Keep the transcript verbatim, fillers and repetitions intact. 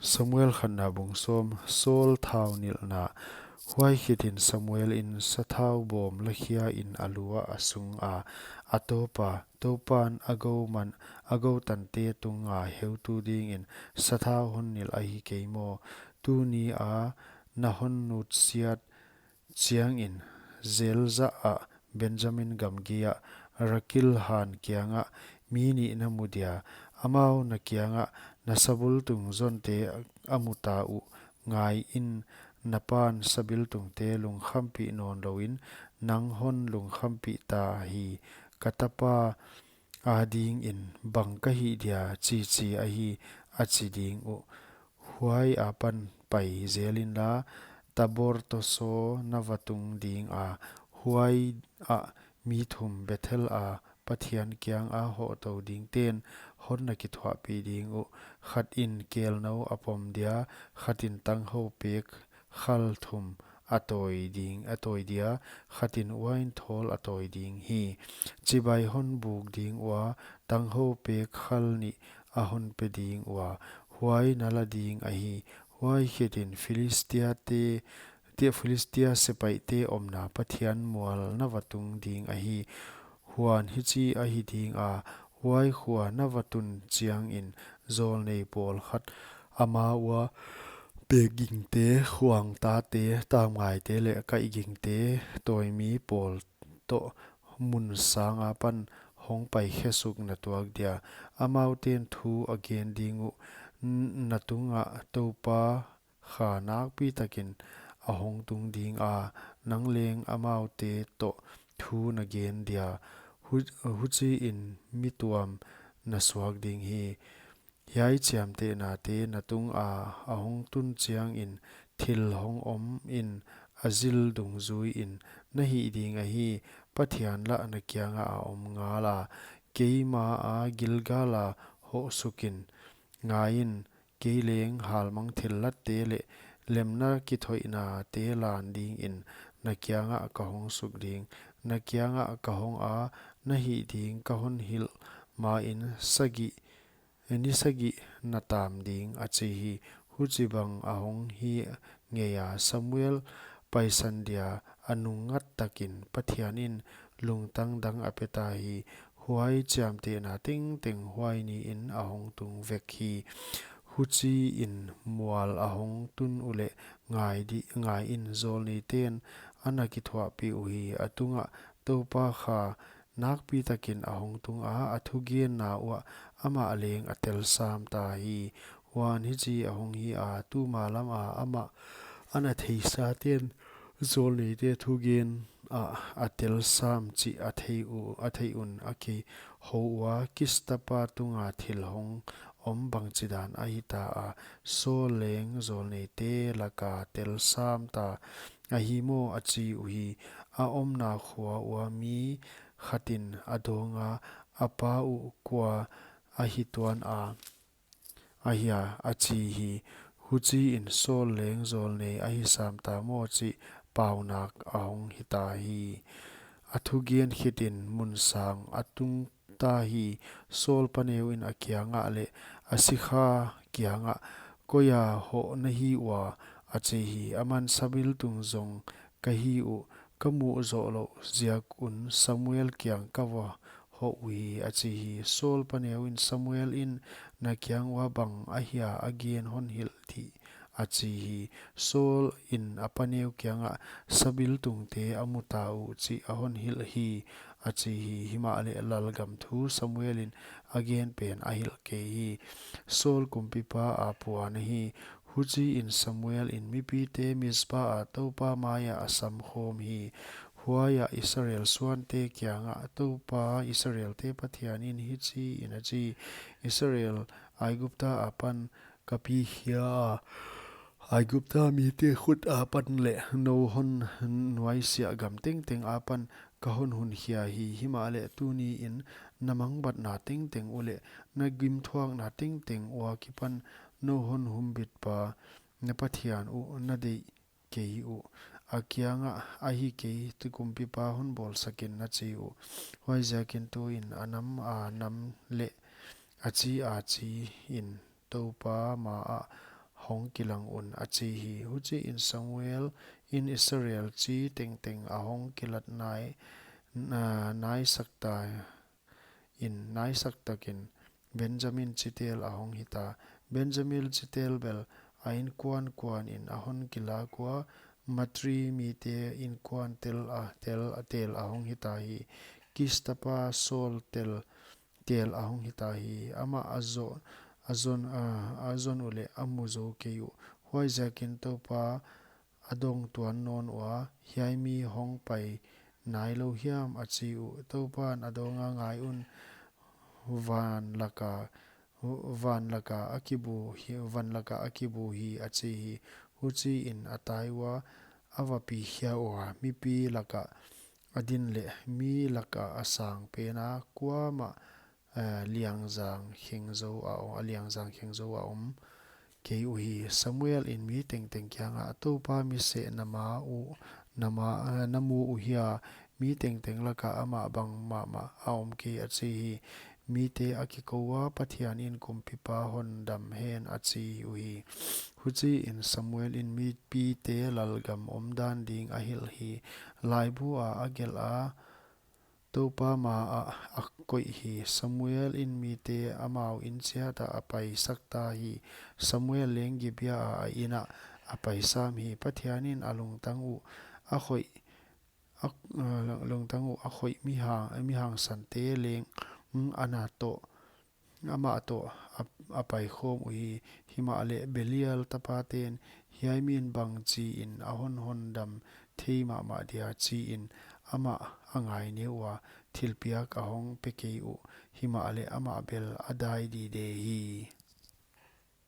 Samuel khatna bung sawm. Saul thau nilhna. Huai khitin Samuel in sathau bawm lakhia in a lu ah a sung a, a tawp a, Toupan a gou man, a gou tante tunga heutu dingin sathau hon nilh ahi kei maw? Tuni a na hon nutsiat chiangin, Zelzah ah Benjamin gamgi ah Rakil han kiangah mi nih na mu dia, amau na kiangah na sabultung zonte a mu ta uh. Ngai in, na pan sabiltungte lungkhampih nawn louin nang hon lungkhampih ta hi. Ka tapa a dingin bang ka hih dia, chichi ahi, a chi ding uh. Huai apan pai zel inla, Tabor tosaw na va tung ding a, huai ah mi thum Bethel a Pathian kianga hohtou dingten hon na kithuahpih ding uh. Khat in kelnou a pom dia, khat in tanghou pek khal thum a tawi ding, a tawi dia, khat in uain thawl a tawi ding hi. Chibai hon buk ding ua, tanghou pek khal nih a hon pe ding ua, huai na la ding ahi. Huai khitin Philistia te, te Philistia sepaihte omna Pathian mual na va tung ding ahi. Huan hichi ahi ding a, huai khua na va tun chiangin zawlnei pawlkhat ama ua pekgingte, khuangtate, tamngaite leh kaihgingte, tawimi pawl toh mun sang apan hong pai khesuk na tuak dia. Amauten thu a gen ding uh, N-, na tungah Toupa kha nakpi takin a hong tung ding a, nang leng amaute toh thu na gen dia. Hu-, huchiin mi tuam na suak ding hi. Hiai chiamtehnate na tunga a hong tun chiangin thil hong om in a zil dungzuiin na hih ding ahi. Pathian lah na kiangah a om ngal a, keima a Gilgal a hoh sukin. Ngai in, kei leng halmang thillatte leh lemna kithoihnate lan dingin na kiangah ka hong suk ding. Na kiangah ka hong a, na hih ding ka hon hilh main sagih, ni sagih na tam ding, a chi hi. Huchibang a hong hi ngeia Samuel paisan dia a nungngat takin Pathian in lungtang dang a pe ta hi. Huai chiamtehna tengteng huai niin a hong tung vek hi. Huchiin mual a hong tun uleh ngai di, ngai in, zawlneiten a na kithuahpih uhi. A tungah Toupa kha nakpi takin a hong tung a, a thugenna uah amah leng a telsam ta hi. Huan hichi a hong hi a, tuma lama amah a na theisaten zawlneite thugen ah a telsam chih a thei u, a theih un a kihou ua, Kis tapa tunga thil hong om bangchidan ahi ta a, Saul leng zawlneite laka telsam ta ahi maw, a chi uhi. A omna khua ua mi khatin a dawnga, a pa uh kua ahi tuan a, ahia, a chi hi. Huchiin Saul leng zawlnei ahi sam ta maw chih paunak a hong hi ta hi. A thugen khitin mun sang a tung ta hi. Saul paneu in a kiangah leh a sikha kiangah, Koia hoh na hi ua? a chi hi. Aman, Sabiltung zong ka hi uh, ka muh zoh louh ziak un Samuel kiang ka va hoh uhi, a chi hi. Saul paneu in Samuel in na kiang ua bang ahia a gen hon hilh dih, a chi hi. Saul in a paneu kiangah, Sabiltungte a mu ta uh chih a hon hilh hi, a chi hi. Himahleh lalgam thu Samuel in a gen pen a hilh kei hi. Saul kumpipa a puan ahi. Huchiin Samuel in mipite Mizpa a Toupa maia a samkhawm hi. Huaiah Israel suante kiangah, Toupa Israelte Pathian in hichiin a chi, Israel, Aigupta apan ka pikhia a, Aigupta mite khut apan leh nou hon nuaisiah gam tengteng apan ka hon hunkhia hi. Himahleh tuniin na mangbatna tengteng uleh na gimthuakna tengteng ua kipan nou hon humbitpa na Pathian uh na deih kei uh. A kiangah, Ahi kei, tu kumpipa hon bawlsakin, na chi uh. Huaiziakin tuin a nam a nam leh a chi a chi in Toupa maah hong kilang un, a chi hi. Huchiin Samuel in Israel chi tengteng a hong kilat nai, na, nai sakta in, nai saktakin Benjamin chitel a hong hita. Benjamin chitel bel a inkuan kuanin a hon kilak ua, Matri mite inkuan tel a, tel, tel a hong hita hi. Kis tapa Saul tel, tel a hong hita hi. Amah a zo, a zon, a, a zon uleh a mu zou kei uh. Huaiziakin Toupa a dong tuan nawn ua, hiai mi hong pai nai lou hiam, a chi uh. Toupan a dawnga, ngai un, van laka, van laka a kibu hi, van laka a kibu hi, a chi hi. Huchiin a tai ua, a va pi khia ua, mipi laka a din leh mi laka a sang pena kuamah, eh, liangzang kheng zou a, a liangzang kheng zou a om kei uhi. Samuel in mi tengteng kianga, Toupa mi seh na ma uh, na ma, eh, na mu uhia, mi tengteng laka amah bang mahmah a om kei, a chi hi. Mite a kikou ua, Pathianin kumpipa hon dam hen, a chi uhi. Huchiin Samuel in mipite lalgam omdan ding a hilh hi. Laibu a a gelh a, Toupa ma ah a koih hi. Samuel in mite amau in chiata a pai sakta hi. Samuel leng Gibea a a inn ah a pai sam hi. Pathianin a lungtang uh a khoih, a, a lungtang uh a khoih mi hang, mi hangsante leng, mm, ana toh, amah toh a, a pai khawm uhi. Himahleh Belial tapaten, hiai min bangchiin a hon hondam thei mahmah dia, chiin amah a ngaineu ua, thilpiak a hong pe kei uh. Himahleh amah bel a dai dide hi.